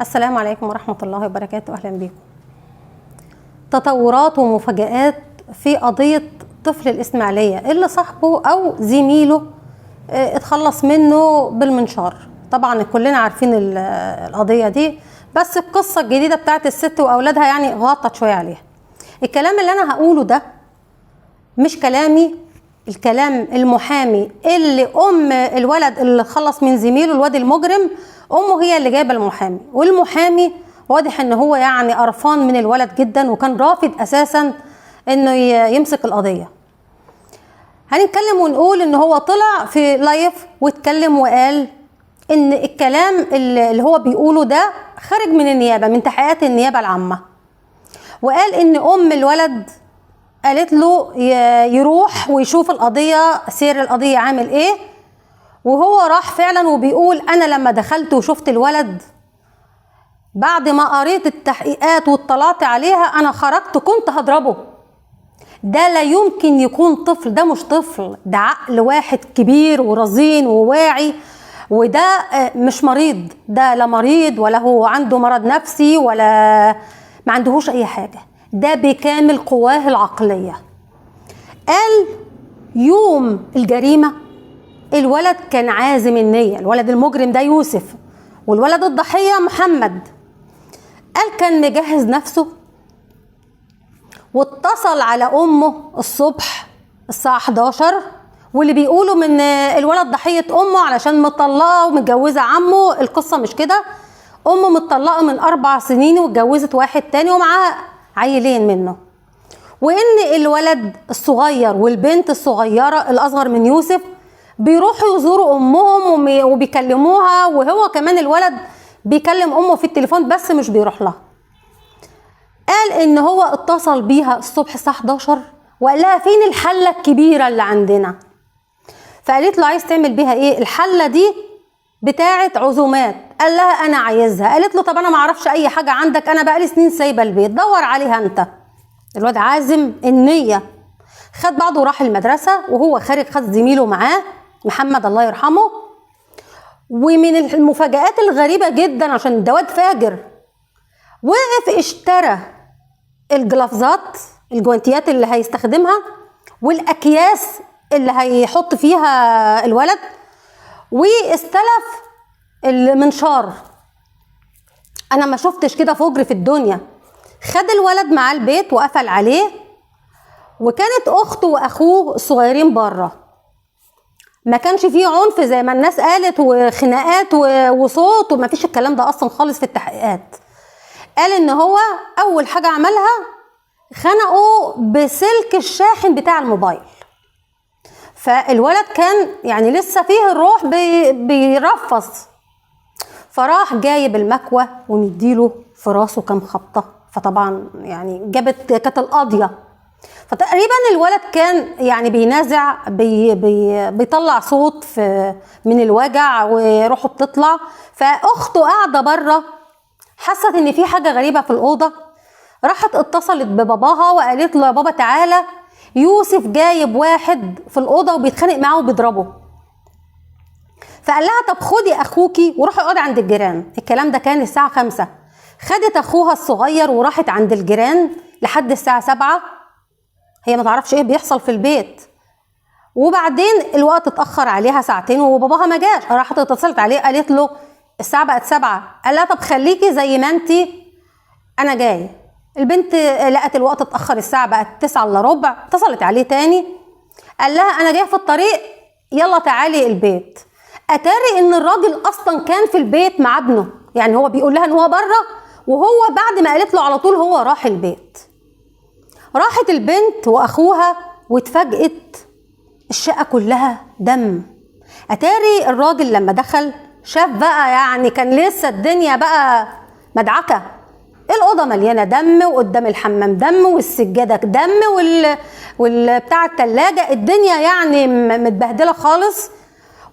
السلام عليكم ورحمة الله وبركاته. أهلا بكم. تطورات ومفاجآت في قضية طفل الإسماعيلية اللي صاحبه أو زميله اتخلص منه بالمنشار. طبعا كلنا عارفين القضية دي، بس القصة الجديدة بتاعت الست وأولادها يعني غطت شوية عليها. الكلام اللي أنا هقوله ده مش كلامي، الكلام المحامي اللي أم الولد اللي خلص من زميله الواد المجرم، أمه هي اللي جايبة المحامي، والمحامي واضح إن هو يعني قرفان من الولد جدا، وكان رافض أساسا إنه يمسك القضية. هنتكلم ونقول إن هو طلع في لايف واتكلم وقال إن الكلام اللي هو بيقوله ده خارج من النيابة، من تحقيقات النيابة العامة، وقال إن أم الولد قالت له يروح ويشوف القضية، سير القضية عامل إيه، وهو راح فعلا. وبيقول أنا لما دخلت وشفت الولد بعد ما قريت التحقيقات واطلعت عليها أنا خرجت كنت هضربه. ده لا يمكن يكون طفل، ده مش طفل، ده عقل واحد كبير ورزين وواعي، وده مش مريض، ده لا مريض ولا هو عنده مرض نفسي ولا ما عندهوش أي حاجة، ده بكامل قواه العقلية. قال يوم الجريمة الولد كان عازم النية، الولد المجرم ده يوسف والولد الضحية محمد، قال كان مجهز نفسه واتصل على أمه الصبح الساعة 11، واللي بيقولوا من الولد ضحية أمه علشان مطلقة ومتجوزة عمه، القصة مش كده، أمه مطلقة من 4 سنين واتجوزت واحد تاني ومعاها عيلين منه، وإن الولد الصغير والبنت الصغيرة الأصغر من يوسف بيروحوا يزوروا أمهم وبيكلموها، وهو كمان الولد بيكلم أمه في التليفون بس مش بيروح لها. قال إن هو اتصل بيها الصبح الساعة 11 وقال لها فين الحلة الكبيرة اللي عندنا، فقالت له عايز تعمل بيها ايه؟ الحلة دي بتاعة عزومات. قال لها انا عايزها. قالت له طب انا ما اعرفش اي حاجة عندك، انا بقالي سنين سايبة البيت، دور عليها انت. الواد عازم النية، خد بعضه وراح المدرسة، وهو خارج خد زميله معاه محمد الله يرحمه. ومن المفاجآت الغريبة جدا عشان ده واد فاجر، وقف اشترى الجلافزات الجوانتيات اللي هيستخدمها والاكياس اللي هيحط فيها الولد، واستلف المنشار. انا ما شفتش كده فجر في الدنيا. خد الولد معاه البيت وقفل عليه، وكانت اخته واخوه الصغيرين بره. ما كانش فيه عنف زي ما الناس قالت وخناقات وصوت، وما فيش الكلام ده اصلا خالص في التحقيقات. قال ان هو اول حاجة عملها خنقه بسلك الشاحن بتاع الموبايل، فالولد كان يعني لسه فيه الروح بيرفص، فراح جايب المكوة ومديله في راسه كام خبطة، فطبعا يعني جابت كانت القاضية. فتقريبا الولد كان يعني بينازع بي بي بيطلع صوت من الوجع وروحه بتطلع. فاخته قاعدة بره حست ان في حاجة غريبة في الأوضة، راحت اتصلت بباباها وقالت له يا بابا تعالى، يوسف جايب واحد في الأوضة وبيتخانق معاه وبيضربه. فقال لها طب خدي أخوكي وروحي اقعدي عند الجيران. الكلام ده كان الساعة 5. خدت أخوها الصغير وراحت عند الجيران لحد الساعة 7، هي ما تعرفش ايه بيحصل في البيت. وبعدين الوقت اتأخر عليها ساعتين وباباها ما جاش، راحت اتصلت عليه قالت له الساعة بقت 7، قال لها طب خليكي زي ما انتي أنا جاي. البنت لقت الوقت اتأخر، الساعة بقت 8:45، اتصلت عليه تاني قال لها أنا جاي في الطريق يلا تعالي البيت. أتاري إن الراجل أصلا كان في البيت مع ابنه، يعني هو بيقول لها إن هو بره، وهو بعد ما قالت له على طول هو راح البيت. راحت البنت وأخوها واتفاجئت الشقة كلها دم. أتاري الراجل لما دخل شاف بقى يعني كان لسه الدنيا بقى مدعكة، الأوضة مليانة دم، وقدام الحمام دم، والسجادة دم، والبتاع التلاجة، الدنيا يعني متبهدلة خالص.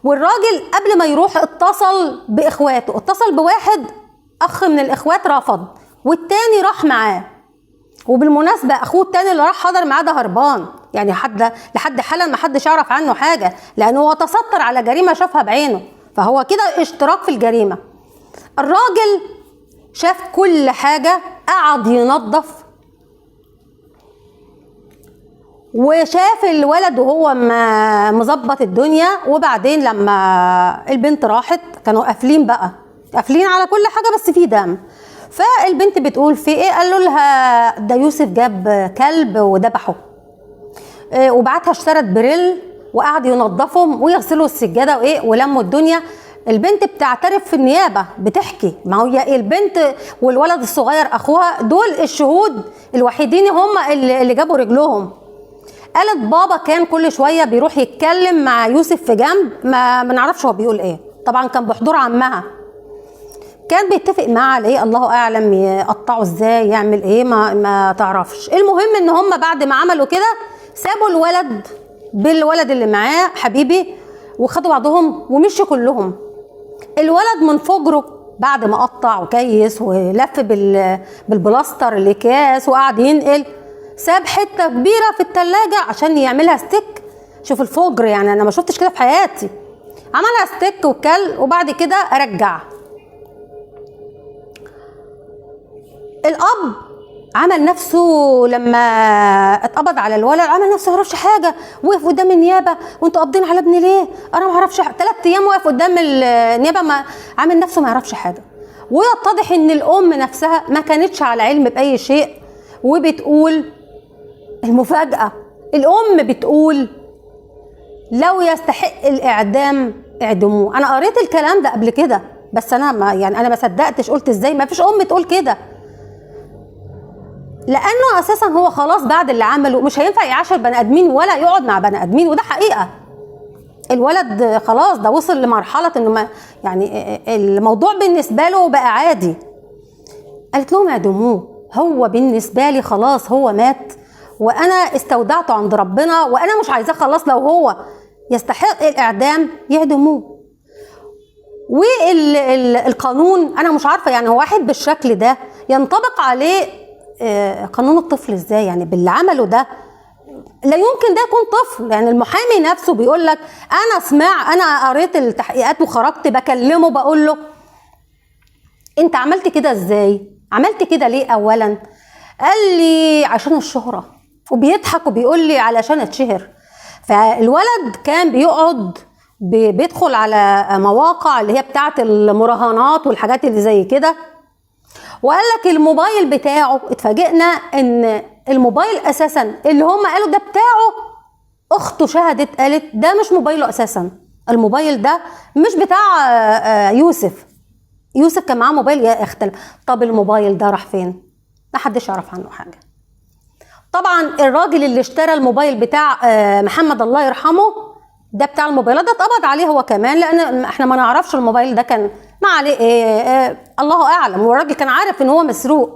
والراجل قبل ما يروح اتصل بإخواته، اتصل بواحد أخ من الإخوات رفض، والتاني راح معاه. وبالمناسبة أخوه التاني اللي راح حضر معاه ده هربان، يعني لحد حالا ما حدش يعرف عنه حاجة، لأنه هو تستر على جريمة شافها بعينه، فهو كده اشتراك في الجريمة. الراجل شاف كل حاجة، قعد ينظف وشاف الولد وهو مظبط الدنيا. وبعدين لما البنت راحت كانوا قافلين بقى، قافلين على كل حاجة بس في دم. فالبنت بتقول في ايه؟ قالوا لها ده يوسف جاب كلب وذبحه، وبعتها اشترت بريل وقعد ينظفهم ويغسلوا السجادة وايه ولموا الدنيا. البنت بتعترف في النيابة، بتحكي، ما هي البنت والولد الصغير اخوها دول الشهود الوحيدين هم اللي جابوا رجلهم. قالت بابا كان كل شوية بيروح يتكلم مع يوسف في جنب، ما نعرفش هو بيقول ايه، طبعا كان بحضور عمها، كان بيتفق معاه على ايه الله اعلم، يقطعه ازاي، يعمل ايه، ما تعرفش. المهم ان هم بعد ما عملوا كده سابوا الولد بالولد اللي معاه حبيبي وخدوا بعضهم ومشوا كلهم. الولد من فجره بعد ما قطع وكيس ولف بالبلاستر الاكياس وقعد ينقل، ساب حتة كبيرة في الثلاجة عشان يعملها ستيك. شوف الفجر، يعني انا ما شفتش كده في حياتي. عملها ستيك وكل، وبعد كده رجع. الاب عمل نفسه لما اتقبض على الولد عمل نفسه ما يعرفش حاجة، وقف قدام النيابة، وانتوا قابضين على ابني ليه؟ انا ما اعرفش. 3 ايام وقف قدام النيابة، ما عمل نفسه ما يعرفش حاجة. ويتضح ان الام نفسها ما كانتش على علم باي شيء، وبتقول المفاجاة، الام بتقول لو يستحق الاعدام اعدموه. انا قريت الكلام ده قبل كده، بس انا ما يعني انا ما صدقتش، قلت ازاي ما فيش ام تقول كده، لانه اساسا هو خلاص بعد اللي عمله مش هينفع يعاشر بني ادمين ولا يقعد مع بني ادمين، وده حقيقة. الولد خلاص ده وصل لمرحلة انه ما يعني الموضوع بالنسبة له بقى عادي. قالت لهم اعدموه، هو بالنسبة لي خلاص هو مات، وانا استودعته عند ربنا، وانا مش عايزاه خلاص، لو هو يستحق الاعدام يعدموه. والقانون انا مش عارفه، يعني هو واحد بالشكل ده ينطبق عليه قانون الطفل ازاي؟ يعني باللي عمله ده لا يمكن ده يكون طفل. يعني المحامي نفسه بيقول لك انا سمع، انا قريت التحقيقات وخرجت بكلمه بقول له انت عملت كده ازاي؟ عملت كده ليه اولا؟ قال لي عشان الشهرة، وبيضحك وبيقول لي علشان اتشهر. فالولد كان بيقعد بيدخل على مواقع اللي هي بتاعه المراهنات والحاجات اللي زي كده، وقال لك الموبايل بتاعه، اتفاجئنا ان الموبايل اساسا اللي هم قالوا ده بتاعه، اخته شهدت قالت ده مش موبايله اساسا، الموبايل ده مش بتاع يوسف، يوسف كان معاه موبايل يختلف. طب الموبايل ده راح فين؟ ما حدش يعرف عنه حاجة. طبعا الراجل اللي اشترى الموبايل بتاع محمد الله يرحمه ده بتاع الموبايلات ده اتقبض عليه هو كمان، لان احنا ما نعرفش الموبايل ده كان ما عليه ايه، الله اعلم، والراجل كان عارف ان هو مسروق.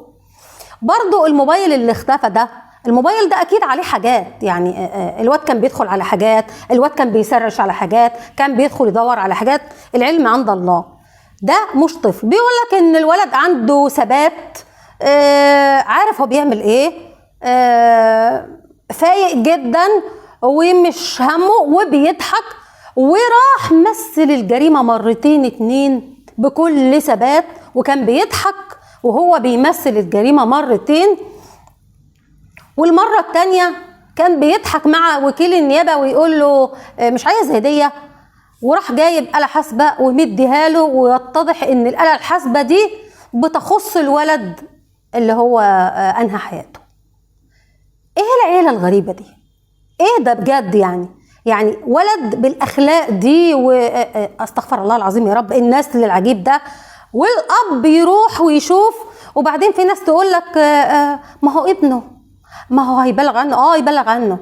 برضو الموبايل اللي اختفى ده، الموبايل ده اكيد عليه حاجات، يعني الواد كان بيدخل على حاجات، الواد كان بيسرش على حاجات، كان بيدخل يدور على حاجات، العلم عند الله. ده مش طفل. بيقول لك ان الولد عنده ثبات، عارف هو بيعمل ايه، فايق جدا ومش همه وبيضحك، وراح مثل الجريمة مرتين 2 بكل ثبات، وكان بيضحك وهو بيمثل الجريمة مرتين. والمرة التانية كان بيضحك مع وكيل النيابة ويقول له مش عايز هدية، وراح جايب آلة حاسبة ومديها له، ويتضح ان الآلة الحاسبة دي بتخص الولد اللي هو أنهى حياته. ايه العيلة الغريبة دي؟ ايه ده بجد؟ يعني ولد بالاخلاق دي، واستغفر الله العظيم يا رب، النسل العجيب ده، والاب يروح ويشوف، وبعدين في ناس تقول لك ما هو ابنه، ما هو هيبلغ عنه. يبلغ عنه.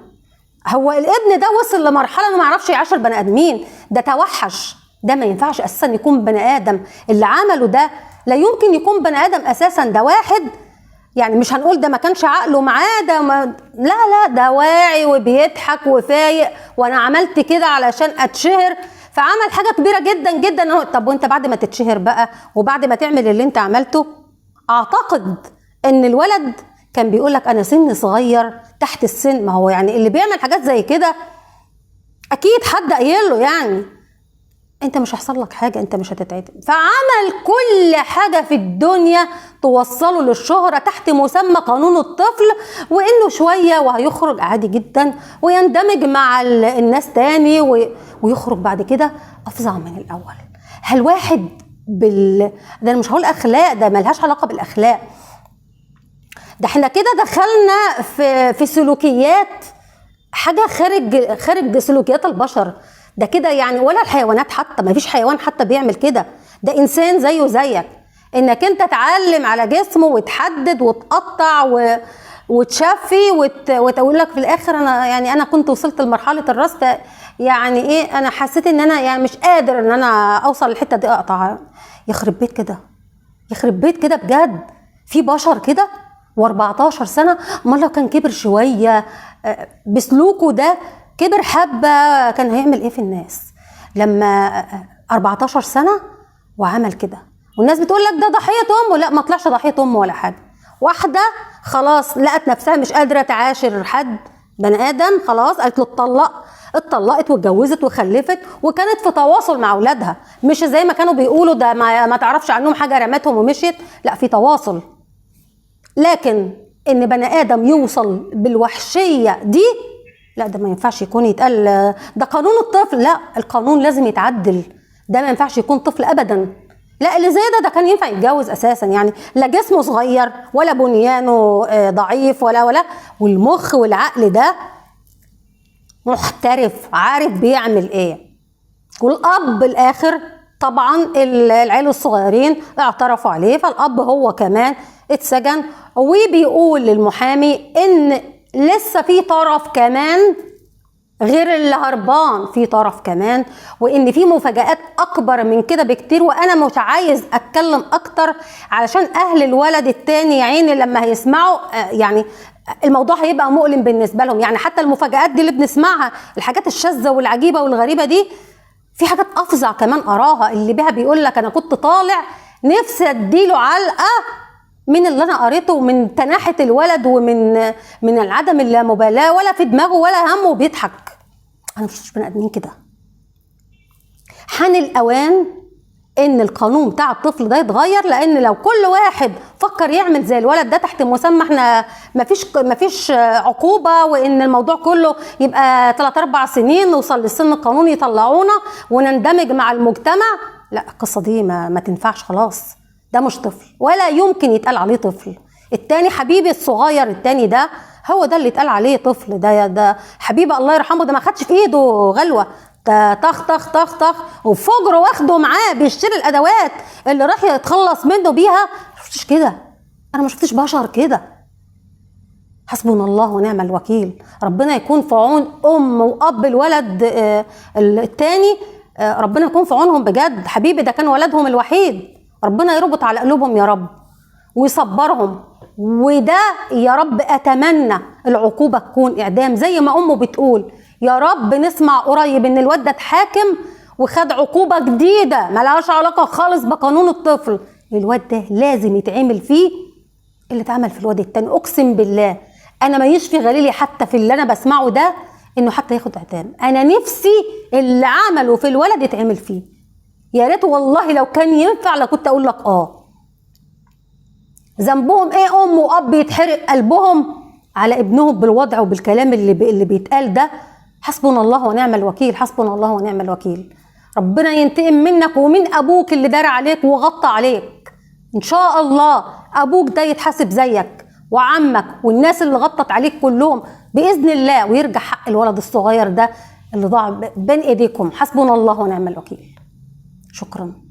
هو الابن ده وصل لمرحلة انه ما يعرفش يعاشر بني ادمين، ده توحش، ده ما ينفعش اساسا يكون بني ادم، اللي عمله ده لا يمكن يكون بني ادم اساسا. ده واحد يعني مش هنقول ده ما كانش عقله معاه، ده ما لا لا، ده واعي وبيضحك وفايق، وانا عملت كده علشان اتشهر، فعمل حاجة كبيرة جدا جدا. طب وانت بعد ما تتشهر بقى وبعد ما تعمل اللي انت عملته، اعتقد ان الولد كان بيقول لك انا سن صغير تحت السن، ما هو يعني اللي بيعمل حاجات زي كده اكيد حد قايل له يعني انت مش هيحصل لك حاجة، انت مش هتتعدم. فعمل كل حاجة في الدنيا توصله للشهرة تحت مسمى قانون الطفل، وانه شوية وهيخرج عادي جدا ويندمج مع الناس تاني ويخرج بعد كده افظع من الاول. هل واحد ده انا مش هقول اخلاق، ده ملهاش علاقة بالاخلاق، ده احنا كده دخلنا في سلوكيات حاجة خارج سلوكيات البشر. ده كده يعني ولا الحيوانات حتى، ما فيش حيوان حتى بيعمل كده، ده انسان زيه زيك، انك انت تعلم على جسمه وتحدد وتقطع وتشفي وتقول لك في الاخر انا يعني انا كنت وصلت لمرحلة الراس، يعني ايه، انا حسيت ان انا يعني مش قادر ان انا اوصل للحتة دي اقطع. يخرب بيت كده، يخرب بيت كده بجد، في بشر كده و14 سنة. امال لو كان كبر شوية بسلوكه ده، كبر حبه، كان هيعمل ايه في الناس لما 14 سنة وعمل كده؟ والناس بتقول لك ده ضحية امه، لا ما طلعش ضحية امه ولا حاجة. واحدة خلاص لقت نفسها مش قادرة تعاشر حد بني ادم، خلاص قالت له اتطلق، اتطلقت واتجوزت وخلفت، وكانت في تواصل مع اولادها، مش زي ما كانوا بيقولوا ده ما تعرفش عنهم حاجة رمتهم ومشيت، لا في تواصل. لكن ان بني ادم يوصل بالوحشيه دي، لا ده ما ينفعش يكون يتقال ده قانون الطفل، لا القانون لازم يتعدل، ده ما ينفعش يكون طفل ابدا. لا اللي زي ده كان ينفع يتجوز اساسا، يعني لا جسمه صغير ولا بنيانه ضعيف ولا والمخ والعقل ده محترف عارف بيعمل ايه. والاب الاخر طبعا العيال الصغيرين اعترفوا عليه، فالاب هو كمان اتسجن، وبيقول للمحامي ان لسه في طرف كمان غير اللي هربان، في طرف كمان، وان في مفاجآت اكبر من كده بكتير، وانا مش عايز اتكلم اكتر علشان اهل الولد التاني يا عيني لما هيسمعوا يعني الموضوع هيبقى مؤلم بالنسبة لهم. يعني حتى المفاجآت دي اللي بنسمعها، الحاجات الشاذة والعجيبه والغريبة دي، في حاجات افظع كمان اراها، اللي بها بيقول لك انا كنت طالع نفسي اديله علقه من اللي انا قريته ومن تناحه الولد ومن العدم اللامبالاة، ولا في دماغه ولا همه وبيضحك. انا مش بني ادمين كده. حان الاوان ان القانون بتاع الطفل ده يتغير، لان لو كل واحد فكر يعمل زي الولد ده تحت مسمى احنا مفيش عقوبه، وان الموضوع كله يبقى 3-4 سنين نوصل للسن القانوني يطلعونا ونندمج مع المجتمع، لا القصة دي ما تنفعش خلاص. ده مش طفل ولا يمكن يتقال عليه طفل. التاني حبيبي الصغير التاني ده هو ده اللي اتقال عليه طفل، ده حبيبي الله يرحمه، ده ما خدش في ايده غلوه، ده طخ طخ طخ طخ وفجره واخده معاه بيشتري الادوات اللي راح يتخلص منه بيها. ما شفتش كده، انا ما شفتش بشر كده. حسبنا الله ونعم الوكيل. ربنا يكون في عون ام واب الولد التاني، ربنا يكون في عونهم بجد. حبيبي ده كان ولدهم الوحيد، ربنا يربط على قلوبهم يا رب ويصبرهم. وده يا رب اتمنى العقوبة تكون اعدام زي ما امه بتقول، يا رب نسمع قريب ان الواد ده اتحاكم وخد عقوبه جديدة ملهاش علاقة خالص بقانون الطفل. الواد ده لازم يتعمل فيه اللي اتعمل في الواد التاني. اقسم بالله انا ما يشفي غليلي حتى في اللي انا بسمعه ده انه حتى ياخد اعدام. انا نفسي اللي عمله في الولد يتعمل فيه، يا ريت والله لو كان ينفع لكنت اقول لك ذنبهم ايه ام واب يتحرق قلبهم على ابنهم بالوضع وبالكلام اللي بيتقال ده؟ حسبنا الله ونعم الوكيل، حسبنا الله ونعم الوكيل. ربنا ينتقم منك ومن ابوك اللي دار عليك وغطى عليك. ان شاء الله ابوك ده يتحاسب زيك وعمك والناس اللي غطت عليك كلهم باذن الله، ويرجع حق الولد الصغير ده اللي ضاع بين ايديكم. حسبنا الله ونعم الوكيل. شكرا.